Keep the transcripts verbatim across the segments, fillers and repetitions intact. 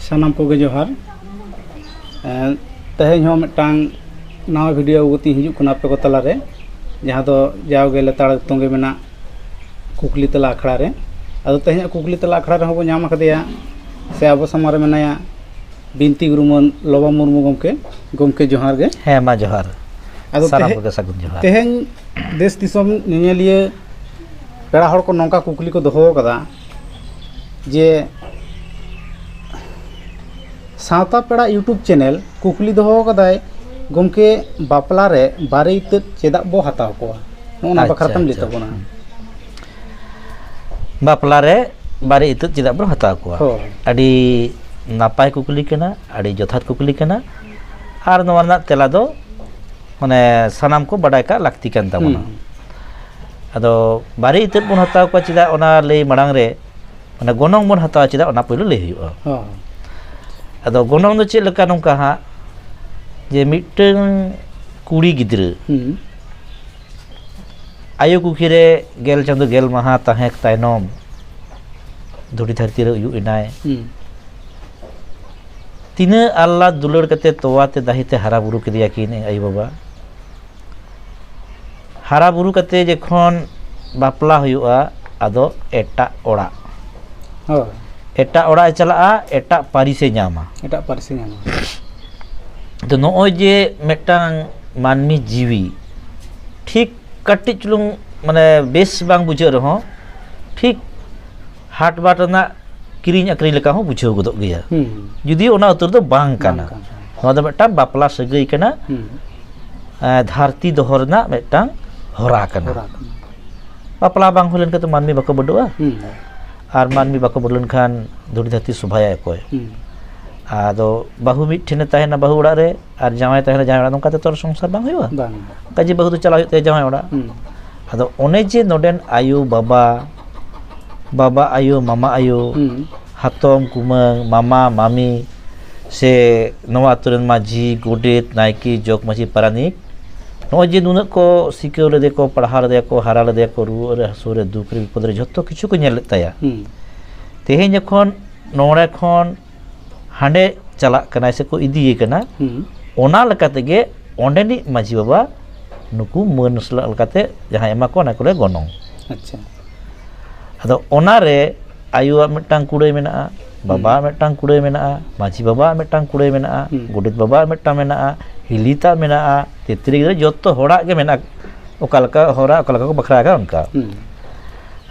ᱥᱟᱱᱟᱢ ᱠᱚᱜᱮ ᱡᱚᱦᱟᱨ᱾ ᱮᱸ, ᱛᱮᱦᱮᱧ ᱦᱚᱸ ᱢᱤᱫᱴᱟᱝ ᱱᱟᱣᱟ ᱵᱷᱤᱰᱤᱭᱳ ᱟᱹᱜᱩ ᱠᱟᱛᱮᱧ ᱦᱤᱡᱩᱜ ᱠᱟᱱᱟ ᱟᱯᱮ ᱠᱚ ᱛᱟᱞᱟᱨᱮ, ᱡᱟᱦᱟᱸ ᱫᱚ ᱡᱟᱣᱜᱮ ᱞᱮᱛᱟᱲ ᱛᱚᱸᱜᱮ ᱢᱮᱱᱟᱜ ᱠᱩᱠᱞᱤ ᱛᱮᱞᱟ ᱟᱠᱷᱲᱟ ᱨᱮ᱾ ᱟᱫᱚ ᱛᱮᱦᱮᱧᱟᱜ ᱠᱩᱠᱞᱤ ᱛᱮᱞᱟ ᱟᱠᱷᱲᱟ ᱨᱮᱦᱚᱸ ᱵᱚ ᱧᱟᱢ ᱟᱠᱟᱫᱮᱭᱟ, ᱥᱮ ᱟᱵᱚ ᱥᱟᱢᱟᱝ ᱨᱮ ᱢᱮᱱᱟᱭᱟ ᱵᱤᱱᱛᱤ ᱜᱩᱨᱩ ᱢᱟᱹᱱ ᱞᱚᱵᱟ ᱢᱩᱨᱢᱩ ᱜᱚᱢᱠᱮ᱾ ᱜᱚᱢᱠᱮ, ᱡᱚᱦᱟᱨ ᱜᱮ᱾ ᱦᱮᱸ, ᱢᱟ ᱡᱚᱦᱟᱨ᱾ ᱟᱫᱚ ᱥᱟᱱᱟᱢ ᱛᱮᱦᱮ-, ᱠᱚᱜᱮ ᱥᱟᱹᱜᱩᱱ ᱡᱚᱦᱟᱨ᱾ ᱛᱮᱦᱮᱧ ᱫᱮᱥ ᱫᱤᱥᱚᱢ ᱧᱮᱧᱮᱞᱤᱭᱟᱹ ᱯᱮᱲᱟ ᱦᱚᱲ ᱠᱚ ᱱᱚᱝᱠᱟ ᱠᱩᱠᱞᱤ ᱠᱚ ᱫᱚᱦᱚ ᱟᱠᱟᱫᱟ ᱡᱮ, ᱥᱟᱶᱛᱟ ᱯᱮᱲᱟ YouTube ᱪᱮᱱᱮᱞ ᱠᱩᱠᱞᱤ ᱫᱚᱦᱚ ᱟᱠᱟᱫᱟᱭ, "ᱜᱚᱢᱠᱮ, ᱵᱟᱯᱞᱟ ᱨᱮ ᱵᱟᱨᱮ ᱤᱛᱟᱹᱫ ᱪᱮᱫᱟᱜ ᱵᱚ ᱦᱟᱛᱟᱣ ᱠᱚᱣᱟ?" ᱱᱚᱜᱼᱚ ᱱᱟ ᱵᱟᱠᱷᱨᱟ ᱟᱪᱪᱷᱟ, ᱛᱮᱢ ᱞᱟᱹᱭ ᱟᱪᱪᱷᱟ᱾ ᱛᱟᱵᱚᱱᱟ᱾ ᱦᱩᱸ᱾ ᱵᱟᱯᱞᱟ ᱨᱮ ᱵᱟᱨᱮ ᱤᱛᱟᱹᱫ ᱪᱮᱫᱟᱜ ᱵᱚᱱ ᱦᱟᱛᱟᱣ ᱠᱚᱣᱟ? ᱦᱳᱭ᱾ ᱟᱹᱰᱤ ᱱᱟᱯᱟᱭ ᱠᱩᱠᱞᱤ ᱠᱟᱱᱟ, ᱟᱹᱰᱤ ᱡᱚᱛᱷᱟᱛ ᱠᱩᱠᱞᱤ ᱠᱟᱱᱟ᱾ ᱟᱨ ᱱᱚᱣᱟ ᱨᱮᱱᱟᱜ ᱛᱮᱞᱟ ᱫᱚ ᱢᱟᱱᱮ ᱥᱟᱱᱟᱢ ᱠᱚ ᱵᱟᱰᱟᱭ ᱠᱟᱜ ᱞᱟᱹᱠᱛᱤ ᱠᱟᱱ ᱛᱟᱵᱚᱱᱟ᱾ ᱦᱩᱸ᱾ ᱟᱫᱚ ᱵᱟᱨᱮ ᱤᱛᱟᱹᱫ ᱵᱚᱱ ᱦᱟᱛᱟᱣ ᱠᱚᱣᱟ ᱪᱮᱫᱟᱜ, ᱚᱱᱟ ᱞᱟᱹᱭ ᱢᱟᱲᱟᱝ ᱨᱮ ᱢᱟᱱᱮ ᱜᱚᱱᱚᱝ ᱵᱚᱱ ᱦᱟᱛᱟᱣᱟ ᱪᱮᱫᱟᱜ, ᱚᱱᱟ ᱯᱳᱭᱞᱳ ᱞᱟᱹᱭ ᱦᱩᱭᱩᱜᱼᱟ᱾ ᱦᱚᱸ᱾ ᱟᱫᱚ ᱜᱚᱱᱚᱝ ᱫᱚ ᱪᱮᱫ ᱞᱮᱠᱟ ᱱᱚᱝᱠᱟ ᱦᱟᱸᱜ, ᱡᱮ ᱢᱤᱫᱴᱟᱹᱝ ᱠᱩᱲᱤ ᱜᱤᱫᱽᱨᱟᱹ ᱦᱩᱸ᱾ ᱟᱭᱳ ᱠᱩᱠᱷᱤ ᱨᱮ ᱜᱮᱞ ᱪᱟᱸᱫᱳ ᱜᱮᱞ ᱢᱟᱦᱟ ᱛᱟᱦᱮᱸ ᱛᱟᱭᱱᱚᱢ ᱫᱷᱩᱲᱤ ᱫᱷᱟᱹᱨᱛᱤ ᱨᱮ ᱩᱭᱩᱜ ᱮᱱᱟᱭ᱾ ᱦᱩᱸ᱾ ᱛᱤᱱᱟᱹᱜ ᱟᱦᱞᱟᱫ ᱫᱩᱞᱟᱹᱲ ᱠᱟᱛᱮ ᱛᱚᱣᱟ ᱛᱮ ᱫᱟᱦᱤ ᱛᱮ ᱦᱟᱨᱟ ᱵᱩᱨᱩ ᱠᱮᱫᱮᱭᱟ ᱠᱤᱱ ᱟᱭᱳ ᱵᱟᱵᱟ᱾ ᱦᱟᱨᱟ ᱵᱩᱨᱩ ᱠᱟᱛᱮ ᱡᱚᱠᱷᱚᱱ ᱵᱟᱯᱞᱟ ᱦᱩᱭᱩᱜᱼᱟ, ᱟᱫᱚ ᱮᱴᱟᱜ ᱚᱲᱟᱜ᱾ ᱦᱳᱭ᱾ ᱮᱴᱟᱜ ᱚᱲᱟᱜ ᱮ ᱪᱟᱞᱟᱜᱼᱟ, ᱮᱴᱟᱜ ᱯᱟᱹᱨᱤᱥ ᱮ ᱧᱟᱢᱟ᱾ ᱮᱴᱟᱜ ᱯᱟᱹᱨᱤᱥ ᱮ ᱧᱟᱢᱟ᱾ ᱛᱚ ᱱᱚᱜᱼᱚᱭ ᱡᱮ ᱢᱤᱫᱴᱟᱝ ᱢᱟᱹᱱᱢᱤ ᱡᱤᱣᱤ ᱴᱷᱤᱠ ᱠᱟᱹᱴᱤᱡ ᱪᱩᱞᱩᱝ ᱢᱟᱱᱮ ᱵᱮᱥ ᱵᱟᱝ ᱵᱩᱡᱷᱟᱹᱜ ᱨᱮᱦᱚᱸ, ᱴᱷᱤᱠ ᱦᱟᱴ ᱵᱟᱴ ᱨᱮᱱᱟᱜ ᱠᱤᱨᱤᱧ ᱟᱹᱠᱷᱨᱤᱧ ᱞᱮᱠᱟ ᱦᱚᱸ ᱵᱩᱡᱷᱟᱹᱣ ᱜᱚᱫᱚᱜ ᱜᱮᱭᱟ᱾ ᱦᱩᱸ᱾ ᱡᱩᱫᱤ ᱚᱱᱟ ᱩᱛᱟᱹᱨ ᱫᱚ ᱵᱟᱝ ᱵᱟᱝ ᱠᱟᱱᱟ᱾ ᱠᱟᱱᱟ᱾ ᱱᱚᱣᱟ ᱫᱚ ᱢᱤᱫᱴᱟᱝ ᱵᱟᱯᱞᱟ ᱥᱟᱹᱜᱟᱹᱭ ᱠᱟᱱᱟ᱾ ᱦᱩᱸ᱾ ᱮᱸ, ᱫᱷᱟᱹᱨᱛᱤ ᱫᱚᱦᱚ ᱨᱮᱱᱟᱜ ᱢᱤᱫᱴᱟᱝ ᱦᱚᱨᱟ ᱠᱟᱱᱟ᱾ ᱦᱚᱨᱟ ᱠᱟᱱᱟ᱾ ᱵᱟᱯᱞᱟ ᱵᱟᱝ ᱦᱩᱭ ᱞᱮᱱᱠᱷᱟᱱ ᱛᱚ ᱢᱟᱹᱱᱢᱤ ᱵᱟᱠᱚ ᱵᱟᱹᱰᱚᱜᱼᱟ᱾ ᱦᱩᱸ᱾ ᱟᱨ ᱢᱟᱹᱱᱢᱤ ᱵᱟᱠᱚ ᱵᱟᱹᱰᱚ ᱞᱮᱱᱠᱷᱟᱱ ᱫᱷᱩᱲᱤ ᱫᱷᱟᱹᱨᱛᱤ ᱥᱚᱵᱷᱟᱭᱟᱭ ᱚᱠᱚᱭ? ᱦᱩᱸ᱾ ᱟᱫᱚ ᱵᱟᱹᱦᱩ ᱢᱤᱫ ᱴᱷᱮᱱᱮ ᱛᱟᱦᱮᱱᱟ ᱵᱟᱹᱦᱩ ᱚᱲᱟᱜ ᱨᱮ, ᱟᱨ ᱡᱟᱶᱟᱭ ᱛᱟᱦᱮᱱᱟ ᱡᱟᱶᱟᱭ ᱚᱲᱟᱜ, ᱱᱚᱝᱠᱟ ᱛᱮ ᱛᱚ ᱟᱨ ᱥᱚᱝᱥᱟᱨ ᱵᱟᱝ ᱦᱩᱭᱩᱜᱼᱟ᱾ ᱵᱟᱝ᱾ ᱚᱱᱠᱟ ᱡᱮ ᱵᱟᱹᱦᱩ ᱫᱚ ᱪᱟᱞᱟᱣ ᱦᱩᱭᱩᱜ ᱛᱟᱭᱟ ᱡᱟᱶᱟᱭ ᱚᱲᱟᱜ᱾ ᱦᱩᱸ᱾ ᱟᱫᱚ ᱚᱱᱮ ᱡᱮ ᱱᱚᱰᱮᱱ ᱟᱭᱳ ᱵᱟᱵᱟ, ᱵᱟᱵᱟ ᱟᱭᱳ, ᱢᱟᱢᱟ ᱟᱭᱳ, ᱦᱩᱸ᱾ ᱦᱟᱛᱚᱢ ᱠᱩᱢᱟᱹᱝ, ᱢᱟᱢᱟ ᱢᱟᱢᱤ, ᱥᱮ ᱱᱚᱣᱟ ᱟᱛᱳ ᱨᱮᱱ ᱢᱟᱹᱡᱷᱤ, ᱜᱚᱰᱮᱛ, ᱱᱟᱭᱠᱮ, ᱡᱚᱜᱽ ᱢᱟᱹᱡᱷᱤ, ᱯᱟᱨᱟᱱᱤᱠ, ᱱᱚᱜᱼᱚᱭ ᱡᱮ ᱱᱩᱱᱟᱹᱜ ᱠᱚ ᱥᱤᱠᱟᱹᱣ ᱞᱮᱫᱮᱭᱟ ᱠᱚ, ᱯᱟᱲᱦᱟᱣ ᱞᱮᱫᱮᱭᱟ ᱠᱚ, ᱨᱩᱣᱟᱹ ᱨᱮ ᱦᱟᱹᱥᱩ ᱨᱮ, ᱫᱩᱠ ᱨᱮ, ᱵᱤᱯᱚᱫ ᱨᱮ, ᱡᱷᱚᱛᱚ ᱠᱤᱪᱷᱩ ᱠᱚ ᱧᱮᱞ ᱞᱮᱫ ᱛᱟᱭᱟ᱾ ᱦᱩᱸ᱾ ᱛᱮᱦᱮᱧ ᱡᱚᱠᱷᱚᱱ ᱱᱚᱰᱮ ᱠᱷᱚᱱ ᱦᱟᱸᱰᱮ ᱪᱟᱞᱟᱜ ᱠᱟᱱᱟᱭ ᱥᱮ ᱠᱚ ᱤᱫᱤᱭᱮ ᱠᱟᱱᱟ, ᱦᱩᱸ᱾ ᱚᱱᱟ ᱞᱮᱠᱟ ᱛᱮᱜᱮ ᱚᱸᱰᱮᱱᱤᱡ ᱢᱟᱹᱡᱷᱤ ᱵᱟᱵᱟ ᱱᱩᱠᱩ ᱢᱟᱹᱱ ᱥᱟᱞᱟᱜ ᱞᱮᱠᱟᱛᱮ ᱡᱟᱦᱟᱸ ᱮᱢᱟ ᱠᱚ, ᱚᱱᱟ ᱠᱚᱞᱮ ᱜᱚᱱᱚᱝ᱾ ᱟᱪᱪᱷᱟ᱾ ᱟᱫᱚ ᱚᱱᱟᱨᱮ ᱟᱭᱳᱣᱟᱜ ᱢᱤᱫᱴᱟᱝ ᱠᱩᱲᱟᱹᱭ ᱢᱮᱱᱟᱜᱼᱟ, ᱵᱟᱵᱟᱣᱟᱜ ᱦᱩᱸ᱾ ᱢᱤᱫᱴᱟᱝ ᱠᱩᱲᱟᱹᱭ ᱢᱮᱱᱟᱜᱼᱟ, ᱢᱟᱹᱡᱷᱤ ᱵᱟᱵᱟᱣᱟᱜ ᱢᱤᱫᱴᱟᱝ ᱠᱩᱲᱟᱹᱭ ᱢᱮᱱᱟᱜᱼᱟ, ᱦᱩᱸ᱾ ᱜᱚᱰᱮᱛ ᱵᱟᱵᱟᱣᱟᱜ ᱢᱤᱫᱴᱟᱝ ᱢᱮᱱᱟᱜᱼᱟ, ᱦᱤᱞᱤᱛᱟᱜ ᱢᱮᱱᱟᱜᱼᱟ, ᱛᱮᱛᱨᱤ ᱜᱤᱫᱽᱨᱟᱹ ᱡᱚᱛᱚ ᱦᱚᱲᱟᱜ ᱜᱮ ᱢᱮᱱᱟᱜᱼᱟ, ᱚᱠᱟ ᱞᱮᱠᱟ ᱦᱚᱲᱟᱜ ᱚᱠᱟ ᱞᱮᱠᱟ ᱠᱚ ᱵᱟᱠᱷᱨᱟ ᱟᱠᱟᱫ ᱚᱱᱠᱟ᱾ ᱦᱩᱸ᱾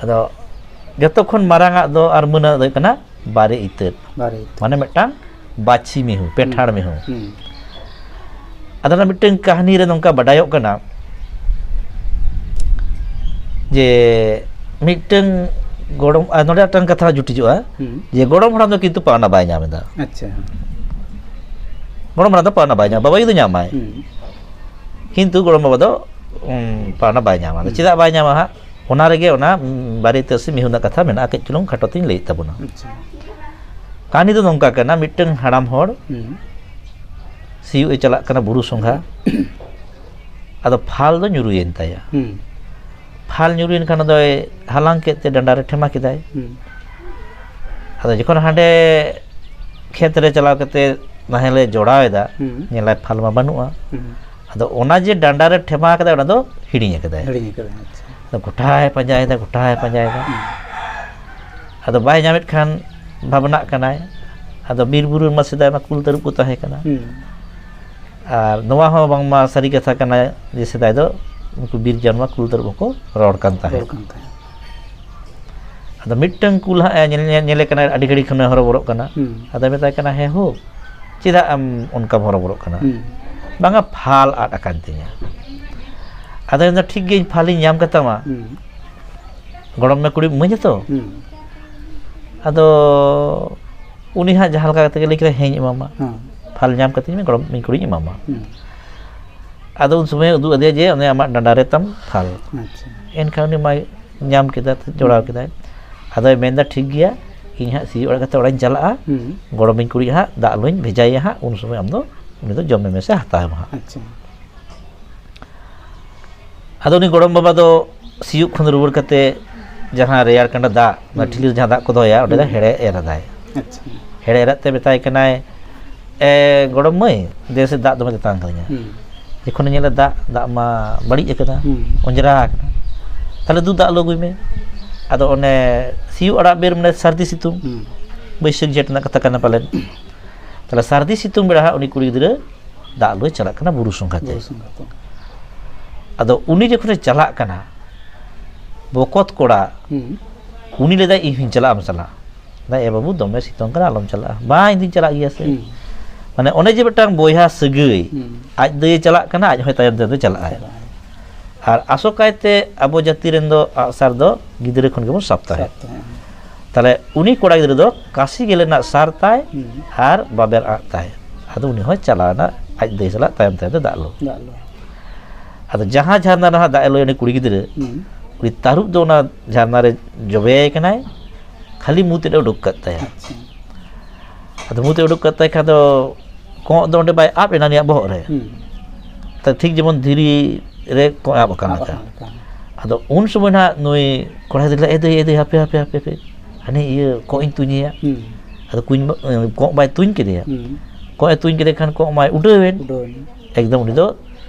ᱟᱫᱚ ᱡᱚᱛᱚ ᱠᱷᱚᱱ ᱢᱟᱨᱟᱝ ᱟᱜ ᱫᱚ ᱟᱨ ᱢᱟᱹᱱᱟᱜ ᱫᱚ ᱦᱩᱭᱩᱜ ᱠᱟᱱᱟ ᱵᱟᱨᱮ ᱤᱛᱟᱹᱫ᱾ ᱵᱟᱨᱮ ᱤᱛᱟᱹᱫ᱾ ᱢᱟᱱᱮ ᱢᱤᱫᱴᱟᱝ ᱵᱟᱹᱪᱷᱤ ᱢᱤᱦᱩ, ᱯᱮᱴᱷᱟᱲ ᱦᱩᱸ᱾ ᱢᱤᱦᱩ᱾ ᱦᱩᱸ᱾ ᱟᱫᱚ ᱚᱱᱟ ᱢᱤᱫᱴᱟᱝ ᱠᱟᱹᱦᱱᱤ ᱨᱮ ᱱᱚᱝᱠᱟ ᱵᱟᱰᱟᱭᱚᱜ ᱠᱟᱱᱟ ᱡᱮ ᱢᱤᱫᱴᱟᱝ ᱜᱚᱲᱚᱢ, ᱟᱨ ᱱᱚᱰᱮ ᱢᱤᱫᱴᱟᱝ ᱠᱟᱛᱷᱟ ᱡᱩᱴᱤᱡᱚᱜᱼᱟ ᱦᱩᱸ᱾ ᱡᱮ ᱜᱚᱲᱚᱢ ᱦᱟᱲᱟᱢ ᱫᱚ ᱠᱤᱱᱛᱩ ᱯᱟᱣᱱᱟ ᱵᱟᱭ ᱧᱟᱢ ᱮᱫᱟ᱾ ᱟᱪᱪᱷᱟ᱾ ᱜᱚᱲᱚᱢ ᱦᱟᱲᱟᱢ ᱫᱚ ᱯᱟᱣᱱᱟ ᱵᱟᱭ ᱧᱟᱢ, ᱵᱟᱵᱟ ᱟᱭᱳ ᱫᱚ ᱧᱟᱢᱟᱭ᱾ ᱦᱩᱸ᱾ ᱠᱤᱱᱛᱩ ᱜᱚᱲᱚᱢ ᱵᱟᱵᱟ ᱫᱚ, ᱩᱢ, ᱯᱟᱣᱱᱟ ᱵᱟᱭ ᱧᱟᱢᱟ᱾ ᱟᱫᱚ ᱦᱩᱸ᱾ ᱪᱮᱫᱟᱜ ᱵᱟᱭ ᱧᱟᱢᱟ ᱦᱟᱸᱜ? ᱚᱱᱟ ᱨᱮᱜᱮ ᱚᱱᱟ, ᱩᱢ, ᱵᱟᱨᱮ ᱤᱛᱟᱹᱫ ᱥᱮ ᱢᱤᱦᱩ ᱨᱮᱱᱟᱜ ᱠᱟᱛᱷᱟ ᱢᱮᱱᱟᱜᱼᱟ, ᱠᱟᱹᱡ ᱪᱩᱞᱩᱝ ᱠᱷᱟᱴᱚ ᱛᱤᱧ ᱞᱟᱹᱭᱮᱫ ᱛᱟᱵᱚᱱᱟ᱾ ᱟᱪᱪᱷᱟ᱾ ᱠᱟᱹᱦᱱᱤ ᱫᱚ ᱱᱚᱝᱠᱟ ᱠᱟᱱᱟ, ᱢᱤᱫᱴᱟᱝ ᱦᱟᱲᱟᱢ ᱦᱚᱲ ᱦᱩᱸ᱾ ᱥᱤᱭᱳᱜ ᱮ ᱪᱟᱞᱟᱜ ᱠᱟᱱᱟ ᱵᱩᱨᱩ ᱥᱚᱸᱜᱷᱟ᱾ ᱟᱫᱚ ᱯᱷᱟᱞ ᱫᱚ ᱧᱩᱨᱩᱭᱮᱱ ᱛᱟᱭᱟ᱾ ᱦᱩᱸ᱾ ᱯᱷᱟᱞ ᱧᱩᱨᱩᱭᱮᱱ ᱠᱷᱟᱱ ᱟᱫᱚᱭ ᱦᱟᱞᱟᱝ ᱠᱮᱫ ᱛᱮ ᱰᱟᱸᱰᱟ ᱨᱮ ᱴᱷᱮᱢᱟ ᱠᱮᱫᱟᱭ᱾ ᱦᱩᱸ᱾ ᱟᱫᱚ ᱡᱚᱠᱷᱚᱱ ᱦᱟᱸᱰᱮ ᱠᱷᱮᱛ ᱨᱮ ᱪᱟᱞᱟᱣ ᱠᱟᱛᱮ ᱱᱟᱦᱮᱞ ᱮ ᱡᱚᱲᱟᱣ ᱮᱫᱟ, ᱦᱩᱸ᱾ ᱧᱮᱞᱟᱭ ᱯᱷᱟᱞ ᱢᱟ ᱵᱟᱹᱱᱩᱜᱼᱟ᱾ ᱦᱩᱸ᱾ ᱟᱫᱚ ᱚᱱᱟ ᱡᱮ ᱰᱟᱸᱰᱟ ᱨᱮ ᱴᱷᱮᱢᱟ ᱠᱟᱫᱟᱭ, ᱚᱱᱟ ᱫᱚ ᱦᱤᱲᱤᱧ ᱟᱠᱟᱫᱟᱭ᱾ ᱦᱤᱲᱤᱧ ᱟᱠᱟᱫᱟᱭ, ᱟᱪᱪᱷᱟ᱾ ᱟᱫᱚ ᱜᱚᱴᱟᱭ ᱯᱟᱸᱡᱟᱭᱮᱫᱟ, ᱜᱚᱴᱟᱭ ᱯᱟᱸᱡᱟᱭᱮᱫᱟ᱾ ᱦᱩᱸ᱾ ᱟᱫᱚ ᱵᱟᱭ ᱧᱟᱢᱮᱫ ᱠᱷᱟᱱ ᱵᱷᱟᱵᱽᱱᱟᱜ ᱠᱟᱱᱟᱭ᱾ ᱟᱫᱚ ᱵᱤᱨ ᱵᱩᱨᱩ ᱨᱮᱢᱟ ᱥᱮᱫᱟᱭ ᱢᱟ ᱠᱩᱞ ᱛᱟᱹᱨᱩᱵ ᱠᱚ ᱛᱟᱦᱮᱸ ᱠᱟᱱᱟ᱾ ᱦᱩᱸ᱾ ᱟᱨ ᱱᱚᱣᱟ ᱦᱚᱸ ᱵᱟᱝᱢᱟ ᱥᱟᱹᱨᱤ ᱠᱟᱛᱷᱟ ᱠᱟᱱᱟ ᱡᱮ ᱥᱮᱫᱟᱭ ᱫᱚ ᱩᱱᱠᱩ ᱵᱤᱨ ᱡᱟᱱᱣᱟᱨ ᱠᱩᱞ ᱛᱟᱹᱨᱩᱵ ᱦᱚᱸᱠᱚ ᱨᱚᱲ ᱠᱟᱱ ᱛᱟᱦᱮᱸᱫ᱾ ᱨᱚᱲ ᱠᱟᱱ ᱛᱟᱦᱮᱸᱫ᱾ ᱟᱫᱚ ᱢᱤᱫᱴᱟᱝ ᱠᱩᱞ ᱦᱟᱸᱜ ᱮ ᱧᱮᱞ, ᱧᱮᱞ, ᱧᱮᱞᱮ ᱠᱟᱱᱟ, ᱟᱹᱰᱤ ᱜᱷᱟᱹᱲᱤᱡ ᱠᱷᱚᱱᱮ ᱦᱚᱨᱚᱵᱚᱨᱚᱜ ᱠᱟᱱᱟ᱾ ᱦᱩᱸ᱾ ᱟᱫᱚᱭ ᱢᱮᱛᱟᱭ ᱠᱟᱱᱟ, "ᱦᱮᱸ ᱦᱳ, ᱪᱮᱫᱟᱜ ᱮᱢ ᱚᱱᱠᱟᱢ ᱦᱚᱨᱚᱵᱚᱨᱚᱜ ᱠᱟᱱᱟ?" ᱦᱩᱸ᱾ "ᱵᱟᱝᱟ, ᱯᱷᱟᱞ ᱟᱫ ᱟᱠᱟᱱ ᱛᱤᱧᱟ᱾" ᱟᱫᱚᱭ ᱢᱮᱱᱫᱟ, "ᱴᱷᱤᱠ ᱜᱮᱭᱟ, ᱤᱧ ᱯᱷᱟᱞᱤᱧ ᱧᱟᱢ ᱠᱟᱛᱟᱢᱟ᱾ ᱦᱩᱸ᱾ ᱜᱚᱲᱚᱢ ᱢᱮ ᱠᱩᱲᱤᱢ ᱤᱢᱟᱹᱧᱟ ᱛᱚ?" ᱦᱩᱸ᱾ ᱟᱫᱚ ᱩᱱᱤ ᱦᱟᱸᱜ ᱡᱟᱦᱟᱸ ᱞᱮᱠᱟ ᱠᱟᱛᱮ ᱜᱮ ᱞᱟᱹᱭ ᱠᱮᱫᱟ, "ᱦᱮᱸᱧ ᱮᱢᱟᱢᱟ᱾ ᱦᱮᱸ᱾ ᱯᱷᱟᱞ ᱧᱟᱢ ᱠᱟᱛᱤᱧ ᱢᱮ, ᱜᱚᱲᱚᱢ ᱤᱧ ᱠᱩᱲᱤᱧ ᱮᱢᱟᱢᱟ᱾" ᱦᱩᱸ᱾ ᱟᱫᱚ ᱩᱱ ᱥᱚᱢᱚᱭ ᱩᱫᱩᱜ ᱟᱫᱮᱭᱟ ᱡᱮ, "ᱚᱱᱮ ᱟᱢᱟᱜ ᱰᱟᱸᱰᱟ ᱨᱮ ᱛᱟᱢ ᱯᱷᱟᱞ᱾" ᱟᱪᱪᱷᱟ᱾ ᱮᱱᱠᱷᱟᱱ ᱩᱱᱤ ᱢᱟᱭ ᱧᱟᱢ ᱠᱮᱫᱟ, ᱡᱚᱲᱟᱣ ᱦᱩᱸ᱾ ᱠᱮᱫᱟᱭ᱾ ᱟᱫᱚᱭ ᱢᱮᱱᱫᱟ, "ᱴᱷᱤᱠ ᱜᱮᱭᱟ, ᱤᱧ ᱦᱟᱸᱜ ᱥᱤᱭᱳᱜ ᱟᱲᱟᱜ ᱠᱟᱛᱮ ᱚᱲᱟᱜ ᱤᱧ ᱪᱟᱞᱟᱜᱼᱟ, ᱦᱩᱸ᱾ ᱜᱚᱲᱚᱢᱤᱧ ᱠᱩᱲᱤ ᱦᱟᱸᱜ ᱫᱟᱜ ᱞᱩᱧ ᱵᱷᱮᱡᱟᱭᱟ ᱦᱟᱸᱜ, ᱩᱱ ᱥᱚᱢᱚᱭ ᱟᱢ ᱫᱚ ᱩᱱᱤ ᱫᱚ ᱡᱚᱢ ᱢᱮ ᱥᱮ ᱦᱟᱛᱟᱣ ᱢᱮ ᱦᱟᱸᱜ᱾" ᱟᱪᱪᱷᱟ᱾ ᱟᱫᱚ ᱩᱱᱤ ᱜᱚᱲᱚᱢ ᱵᱟᱵᱟ ᱫᱚ ᱥᱤᱭᱳᱜ ᱠᱷᱚᱱ ᱨᱩᱣᱟᱹᱲ ᱠᱟᱛᱮ ᱡᱟᱦᱟᱸ ᱨᱮᱭᱟᱲ ᱠᱟᱸᱰᱟ ᱫᱟᱜ, ᱚᱱᱟ ᱦᱩᱸ᱾ ᱴᱷᱤᱞᱤ ᱨᱮ ᱡᱟᱦᱟᱸ ᱫᱟᱜ ᱠᱚ ᱫᱚᱦᱚᱭᱟ, ᱚᱸᱰᱮ ᱫᱚ ᱦᱩᱸ᱾ ᱦᱮᱲᱮ ᱮᱨ ᱟᱫᱟᱭ᱾ ᱟᱪᱪᱷᱟ᱾ ᱮᱲᱮ ᱮᱨᱟᱜ ᱛᱮ ᱢᱮᱛᱟᱭ ᱠᱟᱱᱟᱭ, "ᱮ ᱜᱚᱲᱚᱢ ᱢᱟᱹᱭ, ᱫᱮ ᱥᱮ ᱫᱟᱜ ᱫᱚᱢᱮ ᱛᱮᱛᱟᱝ ᱠᱟᱫᱤᱧᱟ᱾" ᱦᱩᱸ᱾ ᱡᱚᱠᱷᱚᱱᱮ ᱧᱮᱞᱟ ᱫᱟᱜ, ᱫᱟᱜ ᱢᱟ ᱵᱟᱹᱲᱤᱡ ᱟᱠᱟᱱᱟ, ᱦᱩᱸ᱾ ᱚᱸᱡᱽᱨᱟ ᱟᱠᱟᱱᱟ, "ᱛᱟᱦᱞᱮ ᱫᱩ ᱫᱟᱜ ᱞᱩ ᱟᱹᱜᱩᱭ ᱢᱮ᱾" ᱟᱫᱚ ᱚᱱᱮ ᱥᱤᱭᱳᱜ ᱟᱲᱟᱜ ᱵᱮᱨ, ᱢᱟᱱᱮ ᱥᱟᱹᱨᱫᱤ ᱥᱤᱛᱩᱝ, ᱦᱩᱸ᱾ ᱵᱟᱹᱭᱥᱟᱹᱠᱷ ᱡᱷᱮᱸᱴ ᱨᱮᱱᱟᱜ ᱠᱟᱛᱷᱟ ᱠᱟᱱᱟ ᱯᱟᱞᱮᱱ᱾ ᱛᱟᱦᱞᱮ ᱥᱟᱹᱨᱫᱤ ᱥᱤᱛᱩᱝ ᱵᱮᱲᱟ ᱦᱟᱸᱜ ᱩᱱᱤ ᱠᱩᱲᱤ ᱜᱤᱫᱽᱨᱟᱹ ᱫᱟᱜ ᱞᱩᱭ ᱪᱟᱞᱟᱜ ᱠᱟᱱᱟ ᱵᱩᱨᱩ ᱥᱚᱸᱜᱷᱟ ᱛᱮ᱾ ᱵᱩᱨᱩ ᱥᱚᱸᱜᱷᱟ ᱛᱮ᱾ ᱟᱫᱚ ᱩᱱᱤ ᱡᱚᱠᱷᱚᱱᱮ ᱪᱟᱞᱟᱜ ᱠᱟᱱᱟ, ᱵᱚᱠᱚᱛ ᱠᱚᱲᱟ, ᱦᱩᱸ᱾ ᱩᱱᱤ ᱞᱟᱹᱭᱫᱟᱭ, "ᱤᱧ ᱦᱚᱸᱧ ᱪᱟᱞᱟᱜᱼᱟ, ᱟᱢ ᱥᱟᱞᱟᱜ᱾" ᱞᱟᱹᱭᱫᱟᱭ, "ᱮ ᱵᱟᱹᱵᱩ, ᱫᱚᱢᱮ ᱥᱤᱛᱩᱝ ᱠᱟᱱᱟ, ᱟᱞᱚᱢ ᱪᱟᱞᱟᱜᱼᱟ᱾" "ᱵᱟᱝ, ᱤᱧ ᱫᱩᱧ ᱪᱟᱞᱟᱜ ᱜᱮᱭᱟ ᱥᱮ᱾" ᱦᱩᱸ᱾ ᱢᱟᱱᱮ ᱚᱱᱮ ᱡᱮ ᱢᱤᱫᱴᱟᱝ ᱵᱚᱭᱦᱟ ᱥᱟᱹᱜᱟᱹᱭ, ᱦᱩᱸ᱾ ᱟᱡ ᱫᱟᱹᱭᱮ ᱪᱟᱞᱟᱜ ᱠᱟᱱᱟ, ᱟᱡ ᱦᱚᱸᱭ ᱛᱟᱭᱚᱢ ᱛᱟᱭᱚᱢ ᱛᱮ ᱪᱟᱞᱟᱜᱼᱟᱭ᱾ ᱪᱟᱞᱟᱜᱼᱟᱭ᱾ ᱟᱨ ᱟᱥᱚᱠᱟᱭᱛᱮ ᱟᱵᱚ ᱡᱟᱹᱛᱤ ᱨᱮᱱ ᱫᱚ ᱟᱜᱼᱥᱟᱨ ᱫᱚ ᱜᱤᱫᱽᱨᱟᱹ ᱠᱷᱚᱱ ᱜᱮᱵᱚᱱ ᱥᱟᱵ ᱛᱟᱦᱮᱸᱫ᱾ ᱥᱟᱵ ᱛᱟᱦᱮᱸᱫ᱾ ᱛᱟᱦᱞᱮ ᱩᱱᱤ ᱠᱚᱲᱟ ᱜᱤᱫᱽᱨᱟᱹ ᱫᱚ ᱠᱟᱥᱤ ᱜᱮᱞᱮ ᱨᱮᱱᱟᱜ ᱥᱟᱨ ᱛᱟᱭ, ᱦᱩᱸ᱾ ᱟᱨ ᱵᱟᱵᱮᱨ ᱟᱸᱜ ᱛᱟᱭ᱾ ᱟᱫᱚ ᱩᱱᱤ ᱦᱚᱸᱭ ᱪᱟᱞᱟᱣ ᱮᱱᱟ ᱟᱡ ᱫᱟᱹᱭ ᱥᱟᱞᱟᱜ ᱛᱟᱭᱚᱢ ᱛᱟᱭᱚᱢ ᱛᱮ ᱫᱟᱜ ᱞᱩ᱾ ᱫᱟᱜ ᱞᱩ᱾ ᱟᱫᱚ ᱡᱟᱦᱟᱸ ᱡᱷᱟᱨᱱᱟ ᱨᱮ ᱦᱟᱸᱜ ᱫᱟᱜ ᱮ ᱞᱩᱭᱟ ᱩᱱᱤ ᱠᱩᱲᱤ ᱜᱤᱫᱽᱨᱟᱹ, ᱦᱩᱸ᱾ ᱩᱱᱤ ᱛᱟᱹᱨᱩᱵ ᱫᱚ ᱚᱱᱟ ᱡᱷᱟᱨᱱᱟ ᱨᱮ ᱡᱚᱵᱮᱭᱟᱭ ᱠᱟᱱᱟᱭ, ᱠᱷᱟᱹᱞᱤ ᱢᱩ ᱛᱮᱫ ᱮ ᱩᱰᱩᱠ ᱠᱟᱫ ᱛᱟᱭᱟ᱾ ᱟᱪᱪᱷᱟ᱾ ᱟᱫᱚ ᱢᱩ ᱛᱮᱫ ᱩᱰᱩᱠ ᱠᱟᱫ ᱛᱟᱭ ᱠᱷᱟᱱ ᱫᱚ ᱠᱚᱸᱜ ᱫᱚ ᱚᱸᱰᱮ ᱵᱟᱭ ᱟᱵ ᱮᱱᱟ ᱩᱱᱤᱭᱟᱜ ᱵᱚᱦᱚᱜ ᱨᱮ᱾ ᱦᱩᱸ᱾ ᱛᱚ ᱴᱷᱤᱠ ᱡᱮᱢᱚᱱ ᱫᱷᱤᱨᱤ ᱨᱮ ᱠᱚᱸᱜ ᱟᱵ ᱟᱠᱟᱱ ᱟᱵ ᱞᱮᱠᱟ᱾ ᱟᱠᱟᱱ ᱞᱮᱠᱟ᱾ ᱟᱫᱚ ᱩᱱ ᱥᱚᱢᱚᱭ ᱱᱟᱦᱟᱜ ᱱᱩᱭ ᱠᱚᱲᱟ ᱜᱤᱫᱽᱨᱟᱹ ᱞᱟᱹᱭ, "ᱮ ᱫᱟᱹᱭ, ᱮ ᱫᱟᱹᱭ, ᱦᱟᱯᱮ, ᱦᱟᱯᱮ, ᱦᱟᱯᱮ, ᱦᱟᱯᱮ, ᱦᱟᱹᱱᱤ ᱤᱭᱟᱹ ᱠᱚᱸᱜ ᱤᱧ ᱛᱩᱧᱮᱭᱟ᱾" ᱦᱩᱸ᱾ ᱟᱫᱚ ᱠᱩᱧ ᱵᱟ-, ᱠᱚᱸᱜ ᱵᱟᱭ ᱛᱩᱧ ᱠᱮᱫᱮᱭᱟ᱾ ᱦᱩᱸ᱾ ᱠᱚᱸᱜ ᱮ ᱛᱩᱧ ᱠᱮᱫᱮ ᱠᱷᱟᱱ ᱠᱚᱸᱜ ᱢᱟᱭ ᱩᱰᱟᱹᱣᱮᱱ᱾ ᱩᱰᱟᱹᱣᱮᱱ᱾ ᱮᱠᱫᱚᱢ ᱩᱱᱤ ᱫᱚ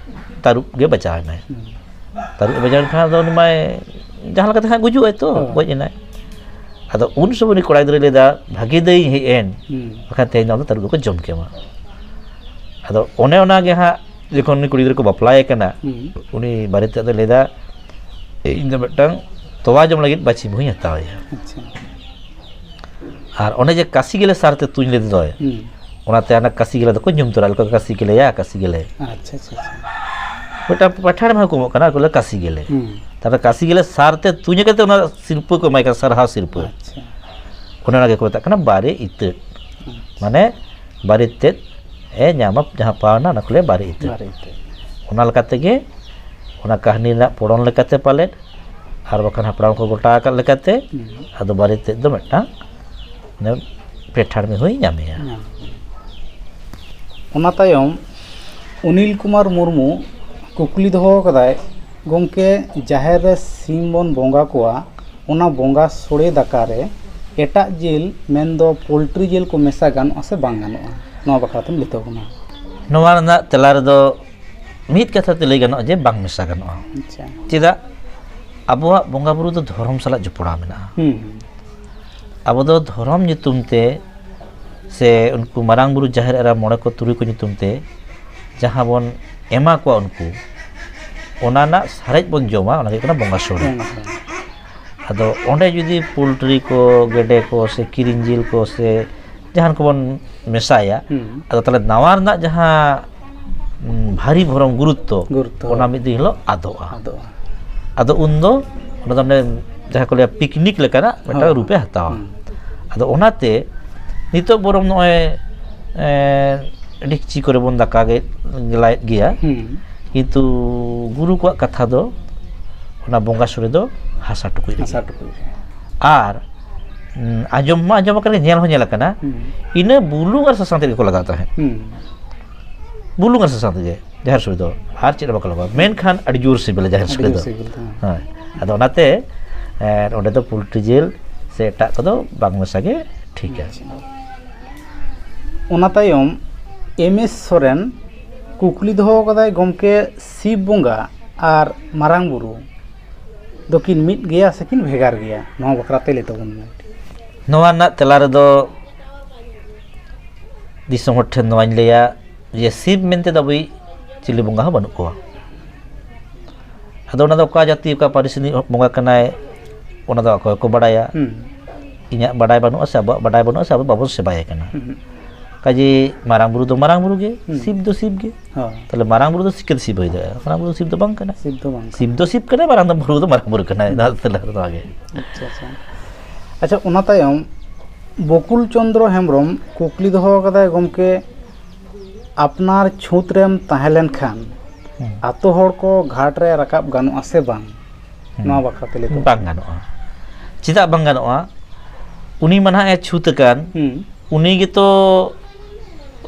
ᱛᱟᱹᱨᱩᱵ ᱜᱮ ᱵᱟᱡᱟᱣ ᱮᱱᱟᱭ᱾ ᱦᱩᱸ᱾ ᱛᱟᱹᱨᱩᱵ ᱮ ᱵᱟᱡᱟᱣ ᱮᱱ ᱠᱷᱟᱱ ᱟᱫᱚ ᱩᱱᱤ ᱢᱟᱭ ᱡᱟᱦᱟᱸ ᱞᱮᱠᱟ ᱛᱮ ᱦᱟᱸᱜ ᱜᱩᱡᱩᱜ ᱟᱭ ᱛᱚ, ᱦᱳᱭ᱾ ᱜᱚᱡ ᱮᱱᱟᱭ᱾ ᱟᱫᱚ ᱩᱱ ᱥᱚᱢᱚᱭ ᱩᱱᱤ ᱠᱚᱲᱟ ᱜᱤᱫᱽᱨᱟᱹᱭ ᱞᱟᱹᱭᱫᱟ, "ᱵᱷᱟᱜᱮ ᱫᱟᱹᱭ ᱤᱧ ᱦᱮᱡ ᱮᱱ, ᱦᱩᱸ᱾ ᱵᱟᱠᱷᱟᱱ ᱛᱮᱦᱮᱧ ᱫᱚ ᱟᱢ ᱫᱚ ᱛᱟᱹᱨᱩᱵ ᱫᱚᱠᱚ ᱡᱚᱢ ᱠᱮᱢᱟ᱾" ᱟᱫᱚ ᱚᱱᱮ ᱚᱱᱟ ᱜᱮ ᱦᱟᱸᱜ ᱡᱚᱠᱷᱚᱱ ᱩᱱᱤ ᱠᱩᱲᱤ ᱜᱤᱫᱽᱨᱟᱹ ᱠᱚ ᱵᱟᱯᱞᱟᱭᱮ ᱠᱟᱱᱟ, ᱦᱩᱸ᱾ ᱩᱱᱤ ᱵᱟᱨᱮᱛ ᱛᱮᱫ ᱫᱚᱭ ᱞᱟᱹᱭᱫᱟ, "ᱤᱧ ᱫᱚ ᱢᱤᱫᱴᱟᱝ ᱛᱚᱣᱟ ᱡᱚᱢ ᱞᱟᱹᱜᱤᱫ ᱵᱟᱹᱪᱷᱤ ᱢᱤᱦᱩᱧ ᱦᱟᱛᱟᱣ ᱟᱭᱟ᱾" ᱟᱪᱪᱷᱟ᱾ ᱟᱨ ᱚᱱᱮ ᱡᱮ ᱠᱟᱥᱤ ᱜᱮᱞᱮ ᱥᱟᱨ ᱛᱮ ᱛᱩᱧ ᱞᱮᱫ ᱫᱚᱭ, ᱦᱩᱸ᱾ ᱚᱱᱟᱛᱮ ᱚᱱᱟ ᱠᱟᱥᱤ ᱜᱮᱞᱮ ᱫᱚᱠᱚ ᱧᱩᱢ ᱛᱚᱨᱟ ᱞᱮᱠᱟ, "ᱠᱟᱥᱤ ᱜᱮᱞᱮᱭᱟ, ᱠᱟᱥᱤ ᱜᱮᱞᱮ᱾" ᱟᱪᱪᱷᱟ, ᱟᱪᱪᱷᱟ, ᱟᱪᱪᱷᱟ᱾ ᱢᱤᱫᱴᱟᱝ ᱯᱟᱴᱷᱟᱲ ᱢᱟ ᱠᱚ ᱮᱢᱚᱜ ᱠᱟᱱᱟ, ᱟᱨ ᱠᱚ ᱞᱟᱹᱭᱟ ᱠᱟᱥᱤ ᱜᱮᱞᱮ᱾ ᱦᱩᱸ᱾ ᱛᱟᱨᱯᱚᱨᱮ ᱠᱟᱥᱤ ᱜᱮᱞᱮ ᱥᱟᱨ ᱛᱮ ᱛᱩᱧ ᱠᱟᱛᱮ ᱚᱱᱟ ᱥᱤᱨᱯᱟᱹ ᱠᱚ ᱮᱢᱟᱭ ᱠᱟᱱᱟ, ᱥᱟᱨᱦᱟᱣ ᱥᱤᱨᱯᱟᱹ᱾ ᱟᱪᱪᱷᱟ᱾ ᱚᱱᱮ ᱚᱱᱟ ᱜᱮᱠᱚ ᱢᱮᱛᱟᱜ ᱠᱟᱱᱟ ᱵᱟᱨᱮ ᱤᱛᱟᱹᱫ᱾ ᱟᱪᱪᱷᱟ᱾ ᱢᱟᱱᱮ ᱵᱟᱨᱮ ᱛᱮᱫ ᱮ ᱧᱟᱢᱟ, ᱡᱟᱦᱟᱸ ᱯᱟᱣᱱᱟ, ᱚᱱᱟ ᱠᱚ ᱞᱟᱹᱭᱟ ᱵᱟᱨᱮ ᱤᱛᱟᱹᱫ᱾ ᱵᱟᱨᱮ ᱤᱛᱟᱹᱫ᱾ ᱚᱱᱟ ᱞᱮᱠᱟ ᱛᱮᱜᱮ ᱚᱱᱟ ᱠᱟᱹᱦᱱᱤ ᱨᱮᱱᱟᱜ ᱯᱚᱲᱚᱱ ᱞᱮᱠᱟᱛᱮ ᱯᱟᱞᱮᱫ, ᱟᱨ ᱵᱟᱠᱷᱟᱱ ᱦᱟᱯᱲᱟᱢ ᱠᱚ ᱜᱚᱴᱟ ᱟᱠᱟᱫ ᱞᱮᱠᱟᱛᱮ, ᱦᱩᱸ᱾ ᱟᱫᱚ ᱵᱟᱨᱮ ᱛᱮᱫ ᱫᱚ ᱢᱤᱫᱴᱟᱝ ᱢᱟᱱᱮ ᱯᱮᱴᱷᱟᱲ ᱢᱤᱦᱩᱭ ᱧᱟᱢᱮᱭᱟ᱾ ᱧᱟᱢ᱾ ᱚᱱᱟ ᱛᱟᱭᱚᱢ ᱚᱱᱤᱞ ᱠᱩᱢᱟᱨ ᱢᱩᱨᱢᱩ ᱠᱩᱠᱞᱤ ᱫᱚᱦᱚ ᱟᱠᱟᱫᱟᱭ, ᱜᱚᱢᱠᱮ, ᱡᱟᱦᱮᱨ ᱨᱮ ᱥᱤᱢ ᱵᱚᱱ ᱵᱚᱸᱜᱟ ᱠᱚᱣᱟ, ᱚᱱᱟ ᱵᱚᱸᱜᱟ ᱥᱳᱲᱮ ᱫᱟᱠᱟ ᱨᱮ ᱮᱴᱟᱜ ᱡᱤᱞ ᱢᱮᱱᱫᱚ ᱯᱳᱞᱴᱨᱤ ᱡᱤᱞ ᱠᱚ ᱢᱮᱥᱟ ᱜᱟᱱᱚᱜᱼᱟ ᱥᱮ ᱵᱟᱝ ᱜᱟᱱᱚᱜᱼᱟ? ᱱᱚᱣᱟ ᱵᱟᱠᱷᱨᱟ ᱛᱮᱢ ᱞᱟᱹᱭ ᱛᱟᱵᱚᱱᱟ᱾ ᱱᱚᱣᱟ ᱨᱮᱱᱟᱜ ᱛᱮᱞᱟ ᱨᱮᱫᱚ ᱢᱤᱫ ᱠᱟᱛᱷᱟ ᱛᱮ ᱞᱟᱹᱭ ᱜᱟᱱᱚᱜᱼᱟ ᱡᱮ ᱵᱟᱝ ᱢᱮᱥᱟ ᱜᱟᱱᱚᱜᱼᱟ᱾ ᱟᱪᱪᱷᱟ᱾ ᱪᱮᱫᱟᱜ? ᱟᱵᱚᱣᱟᱜ ᱵᱚᱸᱜᱟ ᱵᱩᱨᱩ ᱫᱚ ᱫᱷᱚᱨᱚᱢ ᱥᱟᱞᱟᱜ ᱡᱚᱯᱲᱟᱣ ᱢᱮᱱᱟᱜᱼᱟ᱾ ᱦᱩᱸ᱾ ᱟᱵᱚ ᱫᱚ ᱫᱷᱚᱨᱚᱢ ᱧᱩᱛᱩᱢ ᱛᱮ ᱥᱮ ᱩᱱᱠᱩ ᱢᱟᱨᱟᱝ ᱵᱩᱨᱩ, ᱡᱟᱦᱮᱨ ᱮᱨᱟ, ᱢᱚᱬᱮ ᱠᱚ ᱛᱩᱨᱩᱭ ᱠᱚ ᱧᱩᱛᱩᱢ ᱛᱮ ᱡᱟᱦᱟᱸ ᱵᱚᱱ ᱮᱢᱟ ᱠᱚᱣᱟ ᱩᱱᱠᱩ, ᱚᱱᱟ ᱨᱮᱱᱟᱜ ᱥᱟᱨᱮᱡ ᱵᱚᱱ ᱡᱚᱢᱟ, ᱚᱱᱟ ᱜᱮ ᱦᱩᱭᱩᱜ ᱠᱟᱱᱟ ᱵᱚᱸᱜᱟ ᱥᱚᱲᱮ᱾ ᱦᱩᱸ, ᱦᱩᱸ᱾ ᱟᱫᱚ ᱚᱸᱰᱮ ᱡᱩᱫᱤ ᱯᱳᱞᱴᱨᱤ ᱠᱚ, ᱜᱮᱰᱮ ᱠᱚ ᱥᱮ ᱠᱤᱨᱤᱧ ᱡᱤᱞ ᱠᱚ ᱥᱮ ᱡᱟᱦᱟᱱ ᱠᱚᱵᱚᱱ ᱢᱮᱥᱟᱭᱟ, ᱦᱩᱸ᱾ ᱟᱫᱚ ᱛᱟᱦᱚᱞᱮ ᱱᱟᱣᱟ ᱨᱮᱱᱟᱜ ᱡᱟᱦᱟᱸ, ᱩᱸ, ᱵᱷᱟᱨᱤ ᱵᱷᱚᱨᱚᱢ ᱜᱩᱨᱩᱛᱛᱚ, ᱜᱩᱨᱩᱛᱛᱚ᱾ ᱚᱱᱟ ᱢᱤᱫ ᱫᱤᱱ ᱦᱤᱞᱳᱜ ᱟᱫᱚᱜᱼᱟ᱾ ᱟᱫᱚᱜᱼᱟ᱾ ᱟᱫᱚ ᱩᱱᱫᱚ ᱚᱱᱟ ᱫᱚ ᱚᱱᱮ ᱡᱟᱦᱟᱸ ᱠᱚ ᱞᱟᱹᱭᱟ ᱯᱤᱠᱱᱤᱠ ᱞᱮᱠᱟᱱᱟᱜ ᱢᱤᱫᱴᱟᱝ ᱦᱳᱭ᱾ ᱨᱩᱯᱮ ᱦᱟᱛᱟᱣᱟ᱾ ᱦᱩᱸ᱾ ᱟᱫᱚ ᱚᱱᱟᱛᱮ ᱱᱤᱛᱚᱜ ᱵᱚᱨᱚᱝ ᱱᱚᱜᱼᱚᱭ, ᱮᱸ, ᱰᱮᱠᱪᱤ ᱠᱚᱨᱮ ᱵᱚᱱ ᱫᱟᱠᱟ ᱜᱮ ᱞᱟᱭᱮᱫ ᱜᱮᱭᱟ᱾ ᱦᱩᱸ᱾ ᱠᱤᱱᱛᱩ ᱜᱩᱨᱩ ᱠᱚᱣᱟᱜ ᱠᱟᱛᱷᱟ ᱫᱚ ᱚᱱᱟ ᱵᱚᱸᱜᱟ ᱥᱚᱲᱮ ᱫᱚ ᱦᱟᱥᱟ ᱴᱩᱠᱩᱡ ᱨᱮᱜᱮ᱾ ᱦᱟᱥᱟ ᱴᱩᱠᱩᱡ ᱨᱮ᱾ ᱟᱨ, ᱩᱸ, ᱟᱸᱡᱚᱢ ᱢᱟ ᱟᱸᱡᱚᱢ ᱟᱠᱟᱱ ᱜᱮ, ᱧᱮᱞ ᱦᱚᱸ ᱧᱮᱞ ᱟᱠᱟᱱᱟ᱾ ᱦᱩᱸ᱾ ᱤᱱᱟᱹ ᱵᱩᱞᱩᱝ ᱟᱨ ᱥᱟᱥᱟᱝ ᱛᱮᱜᱮ ᱠᱚ ᱞᱟᱜᱟᱣ ᱛᱟᱦᱮᱸᱫ᱾ ᱦᱩᱸ᱾ ᱵᱩᱞᱩᱝ ᱟᱨ ᱥᱟᱥᱟᱝ ᱛᱮᱜᱮ ᱡᱟᱦᱮᱨ ᱥᱳᱲᱮ ᱫᱚ, ᱟᱨ ᱪᱮᱫ ᱦᱚᱸ ᱵᱟᱠᱚ ᱞᱟᱜᱟᱣᱟ, ᱢᱮᱱᱠᱷᱟᱱ ᱟᱹᱰᱤ ᱡᱳᱨ ᱥᱤᱵᱤᱞᱟ ᱡᱟᱦᱮᱨ ᱥᱳᱲᱮ ᱟᱹᱰᱤ ᱫᱚ᱾ ᱡᱳᱨ ᱥᱤᱵᱤᱞ ᱛᱟᱦᱮᱸ᱾ ᱦᱳᱭ᱾ ᱟᱫᱚ ᱚᱱᱟᱛᱮ, ᱮ, ᱚᱸᱰᱮ ᱫᱚ ᱯᱳᱞᱴᱨᱤ ᱡᱤᱞ ᱥᱮ ᱮᱴᱟᱜ ᱠᱚᱫᱚ ᱵᱟᱝ ᱢᱮᱥᱟ ᱜᱮ ᱴᱷᱤᱠᱟ᱾ ᱟᱪᱪᱷᱟ᱾ ᱚᱱᱟ ᱛᱟᱭᱚᱢ ᱮᱢ ᱮᱥ ᱥᱚᱨᱮᱱ ᱠᱩᱠᱞᱤ ᱫᱚᱦᱚ ᱟᱠᱟᱫᱟᱭ, ᱜᱚᱢᱠᱮ, ᱥᱤᱵ ᱵᱚᱸᱜᱟ ᱟᱨ ᱢᱟᱨᱟᱝ ᱵᱩᱨᱩ ᱫᱚᱠᱤᱱ ᱢᱤᱫ ᱜᱮᱭᱟ ᱥᱮᱠᱤᱱ ᱵᱷᱮᱜᱟᱨ ᱜᱮᱭᱟ? ᱱᱚᱣᱟ ᱵᱟᱠᱷᱨᱟ ᱛᱮ ᱞᱟᱹᱭ ᱛᱟᱵᱚᱱ ᱢᱮ᱾ ᱱᱚᱣᱟ ᱨᱮᱱᱟᱜ ᱛᱮᱞᱟ ᱨᱮᱫᱚ ᱫᱤᱥᱚᱢ ᱦᱚᱲ ᱴᱷᱮᱱ ᱱᱚᱣᱟᱧ ᱞᱟᱹᱭᱟ ᱡᱮ ᱥᱤᱵ ᱢᱮᱱᱛᱮ ᱫᱚ ᱟᱵᱚᱭᱤᱡ ᱪᱤᱞᱤ ᱵᱚᱸᱜᱟ ᱦᱚᱸ ᱵᱟᱹᱱᱩᱜ ᱠᱚᱣᱟ᱾ ᱟᱫᱚ ᱚᱱᱟ ᱫᱚ ᱚᱠᱟ ᱡᱟᱹᱛᱤ, ᱚᱠᱟ ᱯᱟᱹᱨᱤᱥ ᱨᱤᱱᱤᱡ ᱵᱚᱸᱜᱟ ᱠᱟᱱᱟᱭ, ᱚᱱᱟ ᱫᱚ ᱚᱠᱚᱭ ᱠᱚ ᱵᱟᱲᱟᱭᱟ᱾ ᱦᱩᱸ᱾ ᱤᱧᱟᱹᱜ ᱵᱟᱰᱟᱭ ᱵᱟᱹᱱᱩᱜᱼᱟ ᱥᱮ ᱟᱵᱚᱣᱟᱜ ᱵᱟᱰᱟᱭ ᱵᱟᱹᱱᱩᱜᱼᱟ ᱥᱮ ᱟᱵᱚ ᱵᱟᱵᱚᱱ ᱥᱮᱵᱟᱭᱮ ᱠᱟᱱᱟ᱾ ᱦᱩᱸ᱾ ᱠᱟᱡᱮ ᱢᱟᱨᱟᱝ ᱵᱩᱨᱩ ᱫᱚ ᱢᱟᱨᱟᱝ ᱵᱩᱨᱩ ᱜᱮ, ᱦᱩᱸ᱾ ᱥᱤᱵ ᱫᱚ ᱥᱤᱵ ᱜᱮ᱾ ᱦᱳᱭ᱾ ᱛᱟᱦᱞᱮ ᱢᱟᱨᱟᱝ ᱵᱩᱨᱩ ᱫᱚ ᱪᱤᱠᱟᱹᱛᱮ ᱥᱤᱵ ᱦᱩᱭ ᱫᱟᱲᱮᱭᱟᱜᱼᱟ? ᱢᱟᱨᱟᱝ ᱵᱩᱨᱩ ᱫᱚ ᱥᱤᱵ ᱫᱚ ᱵᱟᱝ ᱠᱟᱱᱟ᱾ ᱥᱤᱵ ᱫᱚ ᱵᱟᱝ ᱠᱟᱱᱟ᱾ ᱥᱤᱵ ᱫᱚ ᱥᱤᱵ ᱠᱟᱱᱟ, ᱢᱟᱨᱟᱝ ᱫᱚ ᱵᱩᱨᱩ ᱫᱚ ᱢᱟᱨᱟᱝ ᱵᱩᱨᱩ ᱠᱟᱱᱟᱭ᱾ ᱦᱩᱸ᱾ ᱱᱚᱣᱟ ᱛᱮᱞᱟ ᱫᱚ ᱱᱚᱣᱟ ᱜᱮ᱾ ᱟᱪᱪᱷᱟ, ᱟᱪᱪᱷᱟ᱾ ᱟᱪᱪᱷᱟ, ᱚᱱᱟ ᱛᱟᱭᱚᱢ ᱵᱚᱠᱩᱞ ᱪᱚᱱᱫᱨᱚ ᱦᱮᱢᱵᱨᱚᱢ ᱠᱩᱠᱞᱤ ᱫᱚᱦᱚ ᱟᱠᱟᱫᱟᱭ, ᱜᱚᱢᱠᱮ, ᱟᱯᱱᱟᱨ ᱪᱷᱩᱸᱛ ᱨᱮᱢ ᱛᱟᱦᱮᱸ ᱞᱮᱱᱠᱷᱟᱱ ᱦᱩᱸ᱾ ᱟᱛᱳ ᱦᱚᱲ ᱠᱚ ᱜᱷᱟᱴ ᱨᱮ ᱨᱟᱠᱟᱵ ᱜᱟᱱᱚᱜᱼᱟ ᱥᱮ ᱵᱟᱝ? ᱦᱩᱸ᱾ ᱱᱚᱣᱟ ᱵᱟᱠᱷᱨᱟ ᱛᱮ ᱞᱟᱹᱭ ᱛᱟᱵᱚᱱ᱾ ᱵᱟᱝ ᱜᱟᱱᱚᱜᱼᱟ᱾ ᱪᱮᱫᱟᱜ ᱵᱟᱝ ᱜᱟᱱᱚᱜᱼᱟ? ᱩᱱᱤ ᱢᱟ ᱱᱟᱦᱟᱜ ᱮ ᱪᱷᱩᱸᱛ ᱟᱠᱟᱱ, ᱦᱩᱸ᱾ ᱩᱱᱤ ᱜᱮᱛᱚ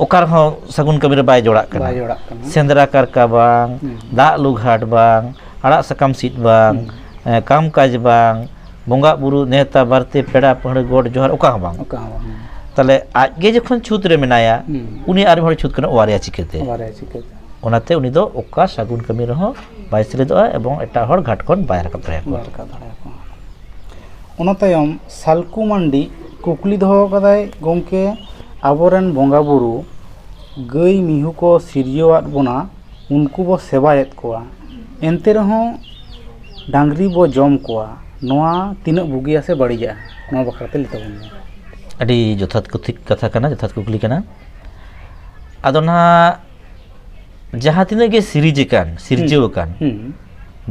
ᱚᱠᱟ ᱨᱮᱦᱚᱸ ᱥᱟᱹᱜᱩᱱ ᱠᱟᱹᱢᱤ ᱨᱮ ᱵᱟᱭ ᱡᱚᱲᱟᱜ ᱠᱟᱱᱟ᱾ ᱵᱟᱭ ᱡᱚᱲᱟᱜ ᱠᱟᱱᱟ᱾ ᱥᱮᱸᱫᱽᱨᱟ ᱠᱟᱨᱠᱟ ᱵᱟᱝ, ᱦᱩᱸ᱾ ᱫᱟᱜ ᱞᱩ ᱜᱷᱟᱴ ᱵᱟᱝ, ᱟᱲᱟᱜ ᱥᱟᱠᱟᱢ ᱥᱤᱫ ᱵᱟᱝ, ᱦᱩᱸ᱾ ᱮ, ᱠᱟᱢ ᱠᱟᱡᱽ ᱵᱟᱝ, ᱵᱚᱸᱜᱟ ᱵᱩᱨᱩ ᱱᱮᱣᱛᱟ ᱵᱟᱨᱛᱮ, ᱯᱮᱲᱟ ᱯᱟᱹᱦᱲᱟᱹ, ᱜᱚᱰ ᱡᱚᱦᱟᱨ, ᱚᱠᱟ ᱦᱚᱸ ᱵᱟᱝ᱾ ᱚᱠᱟ ᱦᱚᱸ ᱵᱟᱝ᱾ ᱛᱟᱦᱞᱮ ᱟᱡ ᱜᱮ ᱡᱚᱠᱷᱚᱱ ᱪᱷᱩᱛ ᱨᱮ ᱢᱮᱱᱟᱭᱟ, ᱦᱩᱸ᱾ ᱩᱱᱤ ᱟᱨ ᱢᱤᱫ ᱦᱚᱲ ᱪᱷᱩᱛ ᱠᱷᱚᱱᱮ ᱚᱣᱟᱨᱮᱭᱟ ᱪᱤᱠᱟᱹᱛᱮ? ᱚᱣᱟᱨᱮᱭᱟ ᱪᱤᱠᱟᱹᱛᱮ? ᱚᱱᱟᱛᱮ ᱩᱱᱤ ᱫᱚ ᱚᱠᱟ ᱥᱟᱹᱜᱩᱱ ᱠᱟᱹᱢᱤ ᱨᱮᱦᱚᱸ ᱵᱟᱭ ᱥᱮᱞᱮᱫᱚᱜᱼᱟ ᱮᱵᱚᱝ ᱮᱴᱟᱜ ᱦᱚᱲ ᱜᱷᱟᱴ ᱠᱷᱚᱱ ᱵᱟᱭ ᱨᱟᱠᱟᱵ ᱫᱟᱲᱮᱭᱟᱠᱚᱣᱟ᱾ ᱵᱟᱭ ᱨᱟᱠᱟᱵ ᱫᱟᱲᱮᱭᱟᱠᱚᱣᱟ᱾ ᱚᱱᱟ ᱛᱟᱭᱚᱢ ᱥᱟᱞᱠᱩ ᱢᱟᱱᱰᱤ ᱠᱩᱠᱞᱤ ᱫᱚᱦᱚ ᱟᱠᱟᱫᱟᱭ, ᱜᱚᱢᱠᱮ, ᱟᱵᱚᱨᱮᱱ ᱵᱚᱸᱜᱟ ᱵᱩᱨᱩ ᱜᱟᱹᱭ ᱢᱤᱦᱩ ᱠᱚ ᱥᱤᱨᱡᱟᱹᱣᱟᱫ ᱵᱚᱱᱟ, ᱩᱱᱠᱩ ᱵᱚ ᱥᱮᱵᱟᱭᱮᱫ ᱠᱚᱣᱟ, ᱮᱱᱛᱮ ᱨᱮᱦᱚᱸ ᱰᱟᱝᱨᱤ ᱵᱚ ᱡᱚᱢ ᱠᱚᱣᱟ, ᱱᱚᱣᱟ ᱛᱤᱱᱟᱹᱜ ᱵᱩᱜᱤᱭᱟ ᱥᱮ ᱵᱟᱹᱲᱤᱡᱟᱜᱼᱟ? ᱱᱚᱣᱟ ᱵᱟᱠᱷᱨᱟ ᱛᱮ ᱞᱟᱹᱭ ᱛᱟᱵᱚᱱ ᱢᱮ᱾ ᱟᱹᱰᱤ ᱡᱚᱛᱷᱟᱛ ᱠᱩᱛᱷᱤ-, ᱠᱟᱛᱷᱟ ᱠᱟᱱᱟ, ᱡᱚᱛᱷᱟᱛ ᱠᱩᱠᱞᱤ ᱠᱟᱱᱟ᱾ ᱟᱫᱚ ᱱᱟᱦᱟᱜ ᱡᱟᱦᱟᱸ ᱛᱤᱱᱟᱹᱜ ᱜᱮ ᱥᱤᱨᱤᱡᱽ ᱟᱠᱟᱱ, ᱥᱤᱨᱡᱟᱹᱣ ᱦᱩᱸ᱾ ᱟᱠᱟᱱ, ᱦᱩᱸ᱾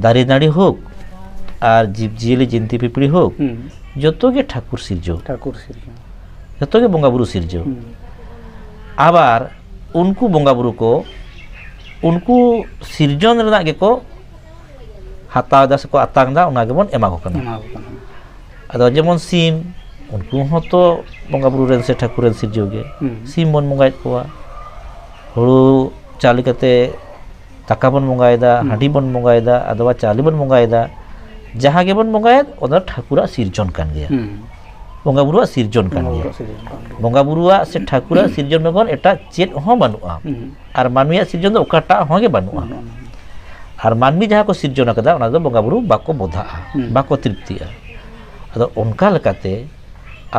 ᱫᱟᱨᱮ ᱱᱟᱹᱲᱤ ᱦᱳᱠ ᱟᱨ ᱡᱤᱵᱽ ᱡᱤᱭᱟᱹᱞᱤ ᱡᱤᱱᱛᱤ ᱯᱤᱯᱤᱲᱤ ᱦᱳᱠ, ᱦᱩᱸ᱾ ᱡᱚᱛᱚ ᱜᱮ ᱴᱷᱟᱹᱠᱩᱨ ᱥᱤᱨᱡᱟᱹᱣ, ᱴᱷᱟᱹᱠᱩᱨ ᱥᱤᱨᱡᱟᱹᱣ᱾ ᱡᱚᱛᱚ ᱜᱮ ᱵᱚᱸᱜᱟ ᱵᱩᱨᱩ ᱥᱤᱨᱡᱟᱹᱣ᱾ ᱦᱩᱸ᱾ ᱟᱵᱟᱨ ᱩᱱᱠᱩ ᱵᱚᱸᱜᱟ ᱵᱩᱨᱩ ᱠᱚ ᱩᱱᱠᱩ ᱥᱤᱨᱡᱚᱱ ᱨᱮᱱᱟᱜ ᱜᱮᱠᱚ ᱦᱟᱛᱟᱣ ᱮᱫᱟ ᱥᱮᱠᱚ ᱟᱛᱟᱝ ᱮᱫᱟ, ᱚᱱᱟ ᱜᱮᱵᱚᱱ ᱮᱢᱟ ᱠᱚ ᱠᱟᱱᱟ᱾ ᱮᱢᱟ ᱠᱚ ᱠᱟᱱᱟ᱾ ᱟᱫᱚ ᱡᱮᱢᱚᱱ ᱥᱤᱢ, ᱩᱱᱠᱩ ᱦᱚᱸᱛᱚ ᱵᱚᱸᱜᱟ ᱵᱩᱨᱩ ᱨᱮᱱ ᱥᱮ ᱴᱷᱟᱹᱠᱩᱨ ᱨᱮᱱ ᱥᱤᱨᱡᱟᱹᱣ ᱜᱮ᱾ ᱦᱩᱸ᱾ ᱥᱤᱢ ᱵᱚᱱ ᱵᱚᱸᱜᱟᱭᱮᱫ ᱠᱚᱣᱟ, ᱦᱩᱲᱩ ᱪᱟᱣᱞᱮ ᱠᱟᱛᱮ ᱫᱟᱠᱟ ᱵᱚᱱ ᱵᱚᱸᱜᱟᱭᱮᱫᱟ, ᱦᱩᱸ᱾ ᱦᱟᱺᱰᱤ ᱵᱚᱱ ᱵᱚᱸᱜᱟᱭᱮᱫᱟ, ᱟᱫᱣᱟ ᱪᱟᱣᱞᱮ ᱵᱚᱱ ᱵᱚᱸᱜᱟᱭᱮᱫᱟ, ᱡᱟᱦᱟᱸ ᱜᱮᱵᱚᱱ ᱵᱚᱸᱜᱟᱭᱮᱫ, ᱚᱱᱟ ᱫᱚ ᱴᱷᱟᱹᱠᱩᱨᱟᱜ ᱥᱤᱨᱡᱚᱱ ᱠᱟᱱ ᱜᱮᱭᱟ᱾ ᱦᱩᱸ᱾ ᱵᱚᱸᱜᱟ ᱵᱩᱨᱩᱣᱟᱜ ᱥᱤᱨᱡᱚᱱ ᱠᱟᱱ ᱵᱚᱸᱜᱟ ᱜᱮᱭᱟ᱾ ᱵᱩᱨᱩᱣᱟᱜ ᱥᱤᱨᱡᱚᱱ ᱠᱟᱱ ᱜᱮᱭᱟ᱾ ᱵᱚᱸᱜᱟ ᱵᱩᱨᱩᱣᱟᱜ ᱥᱮ ᱴᱷᱟᱹᱠᱩᱨᱟᱜ ᱥᱤᱨᱡᱚᱱ ᱵᱮᱜᱚᱨ ᱮᱴᱟᱜ ᱪᱮᱫ ᱦᱚᱸ ᱵᱟᱹᱱᱩᱜᱼᱟ᱾ ᱦᱩᱸ᱾ ᱟᱨ ᱢᱟᱹᱱᱢᱤᱭᱟᱜ ᱥᱤᱨᱡᱚᱱ ᱫᱚ ᱚᱠᱟᱴᱟᱜ ᱦᱚᱸ ᱜᱮ ᱵᱟᱹᱱᱩᱜᱼᱟ᱾ ᱵᱟᱹᱱᱩᱜᱼᱟ᱾ ᱟᱨ ᱢᱟᱹᱱᱢᱤ ᱡᱟᱦᱟᱸ ᱠᱚ ᱥᱤᱨᱡᱚᱱ ᱟᱠᱟᱫᱟ, ᱚᱱᱟ ᱫᱚ ᱵᱚᱸᱜᱟ ᱵᱩᱨᱩ ᱵᱟᱠᱚ ᱵᱚᱫᱷᱟᱜᱼᱟ, ᱦᱩᱸ᱾ ᱵᱟᱠᱚ ᱛᱨᱤᱯᱛᱤᱜᱼᱟ᱾ ᱟᱫᱚ ᱚᱱᱠᱟ ᱞᱮᱠᱟᱛᱮ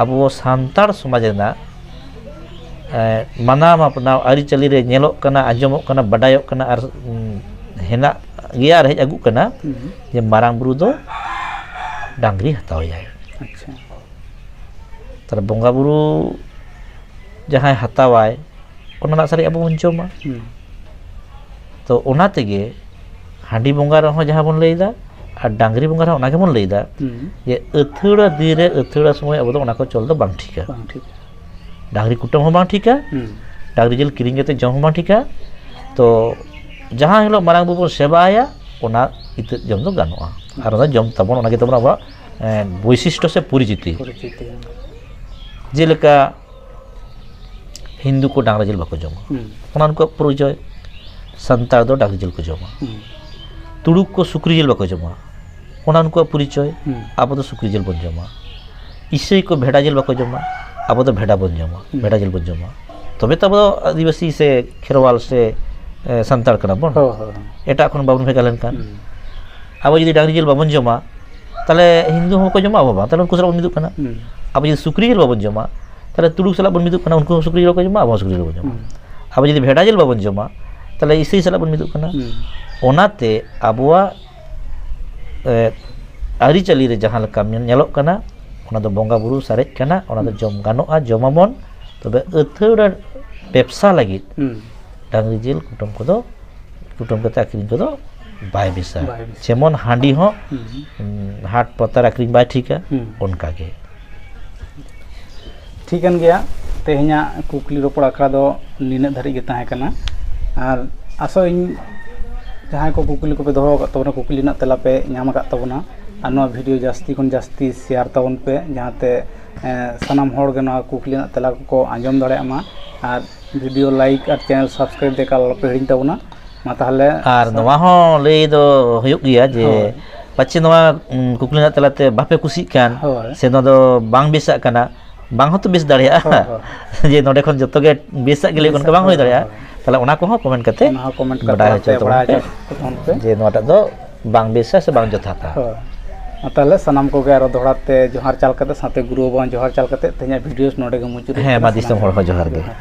ᱟᱵᱚ ᱥᱟᱱᱛᱟᱲ ᱥᱚᱢᱟᱡᱽ ᱨᱮᱱᱟᱜ, ᱮ, ᱢᱟᱱᱟᱣ ᱢᱟᱯᱱᱟᱣ ᱟᱹᱨᱤᱪᱟᱹᱞᱤ ᱨᱮ ᱧᱮᱞᱚᱜ ᱠᱟᱱᱟ, ᱟᱸᱡᱚᱢᱚᱜ ᱠᱟᱱᱟ, ᱵᱟᱰᱟᱭᱚᱜ ᱠᱟᱱᱟ ᱟᱨ, ᱩᱸ, ᱦᱮᱱᱟᱜ ᱜᱮᱭᱟ ᱟᱨ ᱦᱮᱡ ᱟᱹᱜᱩᱜ ᱠᱟᱱᱟ, ᱦᱩᱸ᱾ ᱡᱮ ᱢᱟᱨᱟᱝ ᱵᱩᱨᱩ ᱫᱚ ᱰᱟᱝᱨᱤ ᱦᱟᱛᱟᱣᱮᱭᱟᱭ᱾ ᱟᱪᱪᱷᱟ᱾ ᱛᱟᱦᱞᱮ ᱵᱚᱸᱜᱟ ᱵᱩᱨᱩ ᱡᱟᱦᱟᱸᱭ ᱦᱟᱛᱟᱣᱟᱭ, ᱚᱱᱟ ᱨᱮᱱᱟᱜ ᱥᱟᱨᱮᱡ ᱟᱵᱚ ᱵᱚᱱ ᱡᱚᱢᱟ᱾ ᱦᱩᱸ᱾ ᱛᱚ ᱚᱱᱟ ᱛᱮᱜᱮ ᱦᱟᱺᱰᱤ ᱵᱚᱸᱜᱟ ᱨᱮᱦᱚᱸ ᱡᱟᱦᱟᱸ ᱵᱚᱱ ᱞᱟᱹᱭᱫᱟ ᱟᱨ ᱰᱟᱝᱨᱤ ᱵᱚᱸᱜᱟ ᱨᱮᱦᱚᱸ ᱚᱱᱟ ᱜᱮᱵᱚᱱ ᱞᱟᱹᱭᱫᱟ, ᱦᱩᱸ᱾ ᱡᱮ ᱟᱹᱛᱷᱟᱹᱲᱟ ᱫᱤᱱ ᱨᱮ ᱟᱹᱛᱷᱟᱹᱲᱟ ᱥᱚᱢᱚᱭ ᱟᱵᱚ ᱫᱚ ᱚᱱᱟ ᱠᱚ ᱪᱚᱞ ᱫᱚ ᱵᱟᱝ ᱴᱷᱤᱠᱟ᱾ ᱵᱟᱝ ᱴᱷᱤᱠᱟ᱾ ᱰᱟᱝᱨᱤ ᱠᱩᱴᱟᱹᱢ ᱦᱚᱸ ᱵᱟᱝ ᱴᱷᱤᱠᱟ, ᱦᱩᱸ᱾ ᱰᱟᱝᱨᱤ ᱡᱤᱞ ᱠᱤᱨᱤᱧ ᱠᱟᱛᱮ ᱡᱚᱢ ᱦᱚᱸ ᱵᱟᱝ ᱴᱷᱤᱠᱟ᱾ ᱛᱚ ᱡᱟᱦᱟᱸ ᱦᱤᱞᱳᱜ ᱢᱟᱨᱟᱝ ᱵᱩᱨᱩ ᱵᱚᱱ ᱥᱮᱵᱟᱭᱟ, ᱚᱱᱟ ᱤᱛᱟᱹᱫ ᱡᱚᱢ ᱫᱚ ᱜᱟᱱᱚᱜᱼᱟ᱾ ᱟᱨ ᱚᱱᱟ ᱡᱚᱢ ᱛᱟᱵᱚᱱ, ᱚᱱᱟ ᱜᱮ ᱛᱟᱵᱚᱱ ᱟᱵᱚᱣᱟᱜ, ᱮᱸ, ᱵᱳᱭᱥᱤᱥᱴᱚ ᱥᱮ ᱯᱚᱨᱤᱪᱤᱛᱤ᱾ ᱯᱚᱨᱤᱪᱤᱛᱤ᱾ ᱡᱮᱞᱮᱠᱟ ᱦᱤᱱᱫᱩ ᱠᱚ ᱰᱟᱝᱨᱟ ᱡᱤᱞ ᱵᱟᱠᱚ ᱡᱚᱢᱟ, ᱦᱩᱸ᱾ ᱚᱱᱟ ᱩᱱᱠᱩᱣᱟᱜ ᱯᱚᱨᱤᱪᱚᱭ᱾ ᱥᱟᱱᱛᱟᱲ ᱫᱚ ᱰᱟᱝᱨᱤ ᱡᱤᱞ ᱠᱚ ᱡᱚᱢᱟ᱾ ᱦᱩᱸ᱾ ᱛᱩᱲᱩᱠ ᱠᱚ ᱥᱩᱠᱨᱤ ᱡᱤᱞ ᱵᱟᱠᱚ ᱡᱚᱢᱟ᱾ ᱚᱱᱟ ᱩᱱᱠᱩᱣᱟᱜ ᱯᱚᱨᱤᱪᱚᱭ᱾ ᱦᱩᱸ᱾ ᱟᱵᱚ ᱫᱚ ᱥᱩᱠᱨᱤ ᱡᱤᱞ ᱵᱚᱱ ᱡᱚᱢᱟ᱾ ᱤᱥᱟᱹᱭ ᱠᱚ ᱵᱷᱮᱰᱟ ᱡᱤᱞ ᱵᱟᱠᱚ ᱡᱚᱢᱟ, ᱟᱵᱚ ᱫᱚ ᱵᱷᱮᱰᱟ ᱵᱚᱱ ᱡᱚᱢᱟ, ᱦᱩᱸ᱾ ᱵᱷᱮᱰᱟ ᱡᱤᱞ ᱵᱚᱱ ᱡᱚᱢᱟ᱾ ᱛᱚᱵᱮ ᱛᱚ ᱟᱵᱚ ᱫᱚ ᱟᱹᱫᱤᱵᱟᱹᱥᱤ ᱥᱮ ᱠᱷᱮᱨᱣᱟᱞ ᱥᱮ, ᱮ, ᱥᱟᱱᱛᱟᱲ ᱠᱟᱱᱟ ᱵᱚᱱ᱾ ᱦᱳᱭ, ᱦᱳᱭ, ᱦᱳᱭ᱾ ᱮᱴᱟᱜ ᱠᱷᱚᱱ ᱵᱟᱵᱚᱱ ᱵᱷᱮᱜᱟᱨ ᱞᱮᱱᱠᱷᱟᱱ᱾ ᱦᱩᱸ᱾ ᱟᱵᱚ ᱡᱩᱫᱤ ᱰᱟᱝᱨᱤ ᱡᱤᱞ ᱵᱟᱵᱚᱱ ᱡᱚᱢᱟ, ᱛᱟᱦᱚᱞᱮ ᱦᱤᱱᱫᱩ ᱦᱚᱸ ᱵᱟᱠᱚ ᱡᱚᱢᱟ, ᱟᱵᱚ ᱵᱟᱝ, ᱛᱟᱦᱚᱞᱮ ᱩᱱᱠᱩ ᱥᱟᱞᱟᱜ ᱵᱚᱱ ᱢᱤᱫᱚᱜ ᱠᱟᱱᱟ᱾ ᱦᱩᱸ᱾ ᱟᱵᱚ ᱡᱩᱫᱤ ᱥᱩᱠᱨᱤ ᱡᱤᱞ ᱵᱟᱵᱚᱱ ᱡᱚᱢᱟ, ᱛᱟᱦᱚᱞᱮ ᱛᱩᱲᱩᱠ ᱥᱟᱞᱟᱜ ᱵᱚᱱ ᱢᱤᱫᱚᱜ ᱠᱟᱱᱟ, ᱩᱱᱠᱩ ᱦᱚᱸ ᱥᱩᱠᱨᱤ ᱡᱤᱞ ᱵᱟᱠᱚ ᱡᱚᱢᱟ, ᱟᱵᱚ ᱦᱚᱸ ᱥᱩᱠᱨᱤ ᱡᱤᱞ ᱵᱟᱵᱚᱱ ᱡᱚᱢᱟ᱾ ᱦᱩᱸ᱾ ᱟᱵᱚ ᱡᱩᱫᱤ ᱵᱷᱮᱰᱟ ᱡᱤᱞ ᱵᱟᱵᱚᱱ ᱡᱚᱢᱟ, ᱛᱟᱦᱚᱞᱮ ᱤᱥᱟᱹᱭ ᱥᱟᱞᱟᱜ ᱵᱚᱱ ᱢᱤᱫᱚᱜ ᱠᱟᱱᱟ᱾ ᱦᱩᱸ᱾ ᱚᱱᱟᱛᱮ ᱟᱵᱚᱣᱟᱜ, ᱮ, ᱟᱹᱨᱤᱪᱟᱹᱞᱤ ᱨᱮ ᱡᱟᱦᱟᱸ ᱞᱮᱠᱟ ᱧᱮᱞ-, ᱧᱮᱞᱚᱜ ᱠᱟᱱᱟ, ᱚᱱᱟ ᱫᱚ ᱵᱚᱸᱜᱟ ᱵᱩᱨᱩ ᱥᱟᱨᱮᱡ ᱠᱟᱱᱟ, ᱚᱱᱟ ᱫᱚ ᱦᱩᱸ᱾ ᱡᱚᱢ ᱜᱟᱱᱚᱜᱼᱟ, ᱡᱚᱢᱟᱵᱚᱱ᱾ ᱛᱚᱵᱮ ᱟᱹᱛᱷᱟᱹᱲᱟ ᱵᱮᱵᱽᱥᱟ ᱞᱟᱹᱜᱤᱫ ᱦᱩᱸ᱾ ᱰᱟᱝᱨᱤ ᱡᱤᱞ ᱠᱩᱴᱟᱹᱢ ᱠᱚᱫᱚ, ᱠᱩᱴᱟᱹᱢ ᱠᱟᱛᱮ ᱟᱹᱠᱷᱨᱤᱧ ᱠᱚᱫᱚ ᱵᱟᱭ ᱵᱮᱥᱟ᱾ ᱵᱟᱭ ᱵᱮᱥᱟ᱾ ᱡᱮᱢᱚᱱ ᱦᱟᱺᱰᱤ ᱦᱚᱸ, ᱦᱩᱸ᱾ ᱩᱸ, ᱦᱟᱴ ᱯᱟᱛᱟ ᱨᱮ ᱟᱹᱠᱷᱨᱤᱧ ᱵᱟᱭ ᱴᱷᱤᱠᱟ, ᱦᱩᱸ᱾ ᱚᱱᱠᱟ ᱜᱮ᱾ ᱴᱷᱤᱠᱟᱹᱱ ᱜᱮᱭᱟ, ᱛᱮᱦᱮᱧᱟᱜ ᱠᱩᱠᱞᱤ ᱨᱚᱯᱚᱲ ᱟᱠᱷᱲᱟ ᱫᱚ ᱱᱤᱱᱟᱹᱜ ᱫᱷᱟᱹᱨᱤᱡ ᱜᱮ ᱛᱟᱦᱮᱸ ᱠᱟᱱᱟ᱾ ᱟᱨ ᱟᱥᱚᱜ ᱟᱹᱧ ᱡᱟᱦᱟᱸᱭ ᱠᱚ ᱠᱩᱠᱞᱤ ᱠᱚᱯᱮ ᱫᱚᱦᱚ ᱟᱠᱟᱫ ᱛᱟᱵᱚᱱᱟ, ᱠᱩᱠᱞᱤ ᱨᱮᱱᱟᱜ ᱛᱮᱞᱟ ᱯᱮ ᱧᱟᱢ ᱟᱠᱟᱫ ᱛᱟᱵᱚᱱᱟ᱾ ᱟᱨ ᱱᱚᱣᱟ video ᱡᱟᱹᱥᱛᱤ ᱠᱷᱚᱱ ᱡᱟᱹᱥᱛᱤ share ᱛᱟᱵᱚᱱ ᱯᱮ, ᱡᱟᱦᱟᱸᱛᱮ, ᱮᱸ, ᱥᱟᱱᱟᱢ ᱦᱚᱲ ᱜᱮ ᱱᱚᱣᱟ ᱠᱩᱠᱞᱤ ᱨᱮᱱᱟᱜ ᱛᱮᱞᱟ ᱠᱚᱠᱚ ᱟᱸᱡᱚᱢ ᱫᱟᱲᱮᱭᱟᱜ ᱢᱟ᱾ ᱟᱨ video like ᱟᱨ channel subscribe ᱫᱚ ᱮᱠᱟᱞ ᱟᱞᱚᱯᱮ ᱦᱤᱲᱤᱧ ᱛᱟᱵᱚᱱᱟ᱾ ᱢᱟ ᱛᱟᱦᱚᱞᱮ᱾ ᱟᱨ ᱥᱟ- ᱱᱚᱣᱟ ᱦᱚᱸ ᱞᱟᱹᱭ ᱫᱚ ᱦᱩᱭᱩᱜ ᱜᱮᱭᱟ ᱡᱮ ᱦᱳᱭ᱾ ᱯᱟᱪᱷᱮ ᱱᱚᱣᱟ, ᱩᱸ, ᱠᱩᱠᱞᱤ ᱨᱮᱱᱟᱜ ᱛᱮᱞᱟᱛᱮ ᱵᱟᱯᱮ ᱠᱩᱥᱤᱜ ᱠᱟᱱ, ᱦᱳᱭ᱾ ᱥᱮ ᱱᱚᱣᱟ ᱫᱚ ᱵᱟᱝ ᱵᱮᱥᱟᱜ ᱠᱟᱱᱟ, ᱵᱟᱝ ᱦᱚᱸᱛᱚ ᱵᱮᱥ ᱫᱟᱲᱮᱭᱟᱜᱼᱟ᱾ ᱦᱳᱭ, ᱦᱳᱭ᱾ ᱡᱮ ᱱᱚᱸᱰᱮ ᱠᱷᱚᱱ ᱡᱚᱛᱚ ᱜᱮ ᱵᱮᱥᱟᱜ ᱜᱮ ᱞᱟᱹᱭ, ᱚᱱᱠᱟ ᱵᱮᱥᱟᱜ, ᱵᱟᱝ ᱦᱩᱭ ᱦᱳᱭ, ᱫᱟᱲᱮᱭᱟᱜᱼᱟ᱾ ᱦᱳᱭ᱾ ᱛᱟᱦᱚᱞᱮ ᱚᱱᱟ ᱠᱚᱦᱚᱸ comment ᱠᱟᱛᱮ ᱚᱱᱟ ᱦᱚᱸ comment ᱠᱟᱛᱮ ᱵᱟᱰᱟᱭ ᱟᱯᱮ ᱦᱚᱪᱚ ᱛᱟᱵᱚᱱ ᱵᱟᱲᱟᱭ ᱯᱮ ᱦᱚᱪᱚ ᱛᱟᱵᱚᱱ ᱯᱮ᱾ ᱡᱮ ᱱᱚᱣᱟᱴᱟᱜ ᱫᱚ ᱵᱟᱝ ᱵᱮᱥᱟ ᱥᱮ ᱵᱟᱝ ᱡᱚᱛᱷᱟᱛᱟ᱾ ᱦᱳᱭ᱾ ᱢᱟ ᱛᱟᱦᱚᱞᱮ ᱥᱟᱱᱟᱢ ᱠᱚᱜᱮ ᱟᱨᱚ ᱫᱚᱦᱲᱟ ᱛᱮ ᱡᱚᱦᱟᱨ ᱪᱟᱞ ᱠᱟᱛᱮ, ᱥᱟᱶᱛᱮ ᱜᱩᱨᱩ ᱵᱟᱵᱟ ᱦᱚᱸ ᱡᱚᱦᱟᱨ ᱪᱟᱞ ᱠᱟᱛᱮ ᱛᱮᱦᱮᱧᱟᱜ videos ᱱᱚᱸᱰᱮ ᱜᱮ ᱢᱩᱪᱟᱹᱫ ᱦᱩᱭᱩᱜ ᱦᱮᱸ, ᱠᱟᱱᱟ᱾ ᱢᱟ ᱫᱤᱥᱚᱢ ᱥᱟᱱᱟᱢ ᱦᱚᱲ ᱦᱚᱸ ᱡᱚᱦᱟᱨ ᱜᱮ᱾ ᱡᱚᱦᱟᱨ᱾